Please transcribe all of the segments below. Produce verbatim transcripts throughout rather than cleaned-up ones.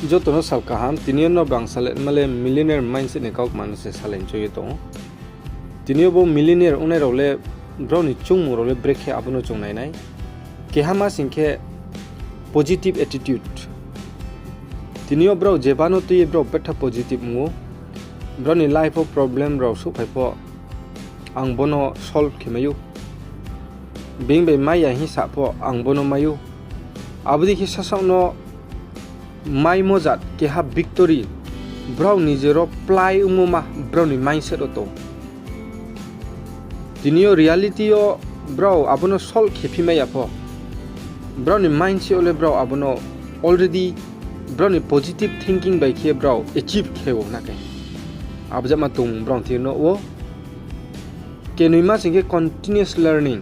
Joto no sal kaham, tini yo no bang salai ma le millionaire mindset ni kaukma no se salai ni choung ye tong ou. Tini yo bo millionaire ongnai rao le, brao ni choungmung rao le brekhe abo no chung nai nai. Keha ma sing khe positive attitude. Tini yo brao jeba no tui ye brao betha positive ong ou. Brao ni life wo problem rao souhphai pho, ang bo no solve khe mai ou. Being bai mai ya hing sa pho, ang bo no mai ou. Abo dei khe sasaoh no maimo jat keha victory, brao ni je ro plái ongmo ma brao ni mindset wo tong. Tini yo reality yo brao abo no solve khe phi mai ya pho, brao ni mindset wo le brao abo no already brao ni positive thinking bai khe brao achieve khe ou na khe. Abo jama tong brao thir no wo. Kenoima sing khe continuous learning.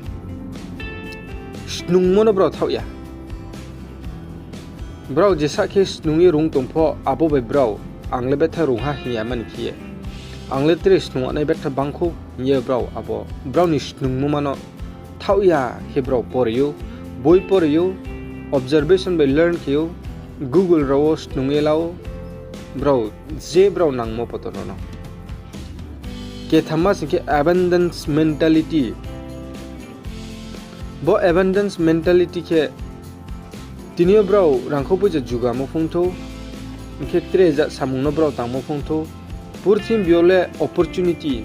Snungmo no brao thaoh ya. Brao jesa khe snung ye rung tong pho, abo bai brao, ang le betha rung ha hing ya mani khe ye, ang le tre snung nai betha bangkhou hing ye brao abo, brao ni snungmo ma no thaoh ya khe brao pore ou, boi pore ou, observation bai learn khe ou, Google rao wo snung ye la ou, brao je brao nangmo poto rao no. Kethama sing khe abundance mentality. Bo abundance mentality khe tini yo brao rangkhou poicha jugamo phung thou, hing khe tre jat samung no brao tangmo phung thou, purthimbi yo le opportunity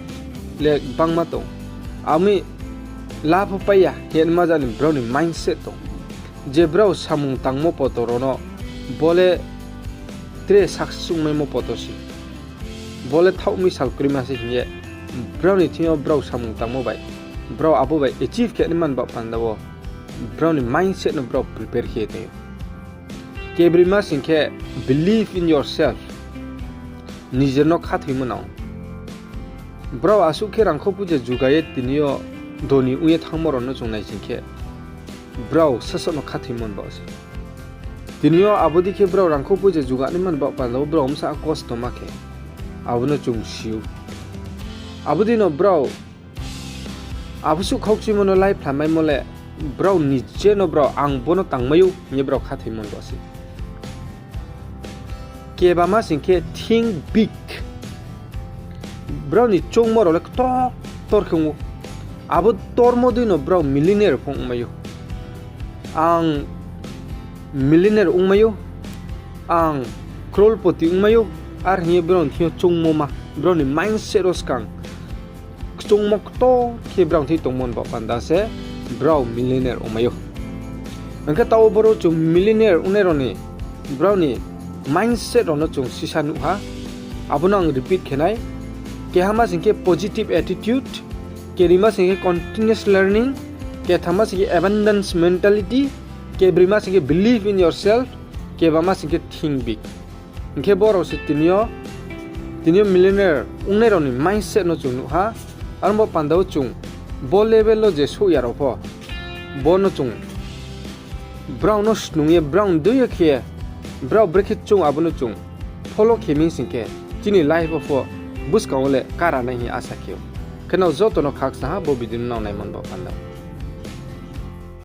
le gbangma tong. Ami la pho pai ya hing ye ma jat ni brao ni mindset tong. Je brao samung tangmo poto rao no, bo le tre success ongmaimo poto se. Bo le thaoh mi sal kroima se hing ye, brao ni thing yo brao samung tangmo bai, brao abo bai achieve khe nai man baoh panda wo, brao ni mindset no brao prepare khe ye tong ou. Kebroima sing khe believe in yourself. Nijer no khathoimo nang. Brao asuh khe rangkhou poicha juga ye tini yo doni ong ye thanngmo rao no chung nai sing khe, brao sasaoh no khathoimo ni baoh se. Tini yo abo dei khe brao rangkhou poicha juga nai man baoh panda wo brao bsa kosto ma khe, abo no chung si ou. Abo dei no brao abo suh khaukchimo no lai phlamaimo le, brao nije no brao ang bo no tangmai ou hing ye brao khathoimo ni baoh se. Kebama sing khe think big. Brao ni choungmo rao le ktor ktor khe ong ou. Abo ktormo dei no brao millionaire pho ongmai ou. Ang millionaire ongmai ou, ang crorepoti ongmai ou, are hing ye brao ni thing yo choungmo ma, brao ni mindset wo skang kchoungmo ktor khe brao thing tongmo ni baoh panda se brao millionaire ongmai ou. Hing khe taoh wo boro chung millionaire ongnai rao ni, brao ni mindset rao no chung sisa nuh ha. Abo no ang repeat khe nai. Kehama sing khe positive attitude, kenoima sing khe continuous learning, kethama sing khe abundance mentality, kebroima sing khe believe in yourself, kebama sing khe think big. Hing khe bo rao se tini yo, tini yo millionaire ongnai rao ni mindset no chung nuh ha. Aro bo panda wo chung bo level wo je souh ya rao pho, bo no chung brao no snung ye, brao dei ye khe, brao brekhe chung abo no chung follow khe mi sing khe, chini life wo pho buskang wo le kara nai hing asa khe ou. Khe nrao joto no khakchang ha bo video no nrao naimo ni baoh panda wo.